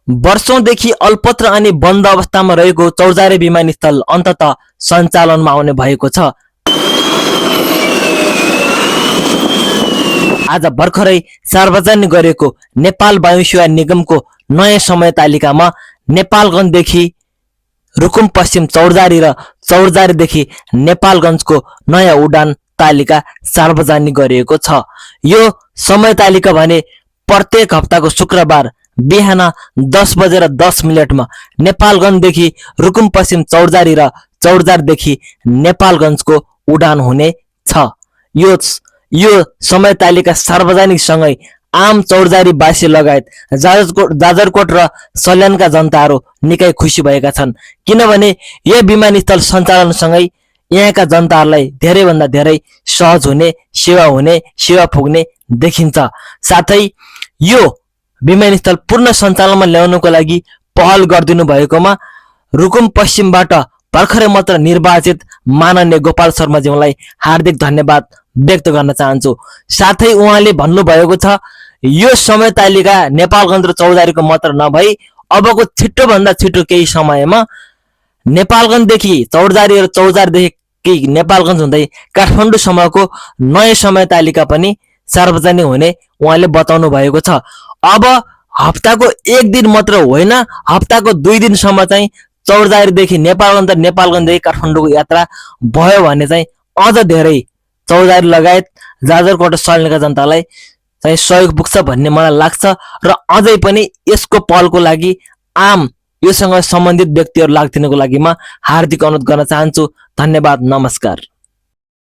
वर्षौंदेखि अल्पत्र अनि बन्द अवस्थामा रहेको चौरजारे विमानस्थल अन्ततः सञ्चालनमा आउने भएको छ। आज भर्खरै सार्वजनिक गरेको नेपाल वायु सेवा निगमको नयाँ समय तालिकामा नेपालगञ्जदेखि रुकुम पश्चिम चौरजारी र चौरजारीदेखि नेपालगञ्जको नयाँ उडान तालिका सार्वजनिक गरिएको छ। यो समय तालिका भने प्रत्येक हप्ताको शुक्रबार बिहान 10:10 नेपालगञ्जदेखि रुकुम पश्चिम चौरजारी र चौरजारीदेखि नेपालगञ्जको उडान हुने छ। यो समय तालिका सार्वजनिक सँगै आम चौरजारीवासी लगायत जाजरकोट र सल्यानका जनताहरू निकै खुसी भएका छन्, किनभने यो विमानस्थल सञ्चालनसँगै यहाँका जनताहरूलाई धेरैभन्दा धेरै सहज हुने, सेवा पुग्ने देखिन्छ। साथै यो विमानस्थल पूर्ण सञ्चालनमा ल्याउनको लागि पहल गरिदिनु भएकोमा रुकुम पश्चिमबाट भर्खरै मात्र निर्वाचित माननीय गोपाल शर्माज्यूलाई हार्दिक धन्यवाद व्यक्त गर्न चाहन्छु। साथै उहाँले भन्नुभएको छ यो समय तालिका नेपालगञ्ज र चौरजारीको मात्र नभई अबको छिटोभन्दा छिटो केही समयमा नेपालगञ्जदेखि चौरजारी र चौरजारीदेखि नेपालगञ्ज हुँदै काठमाडौँसम्मको नयाँ समय तालिका पनि सार्वजनिक हुने उहाँले बताउनु भएको छ। अब हप्ताको एक दिन मात्र होइन, हप्ताको 2 दिनसम्म चाहिँ चौरजारीदेखि नेपालगञ्ज र नेपालगञ्जदेखि काठमाडौँको यात्रा भयो भने चाहिँ अझ धेरै चौरजारी लगायत जाजरकोट सल्यानका जनतालाई चाहिँ सहयोग पुग्छ भन्ने मलाई लाग्छ र अझै पनि यसको पहलको लागि आम योसँग सम्बन्धित व्यक्तिहरू लाग्दिनको लागि म हार्दिक अनुरोध गर्न चाहन्छु। धन्यवाद, नमस्कार।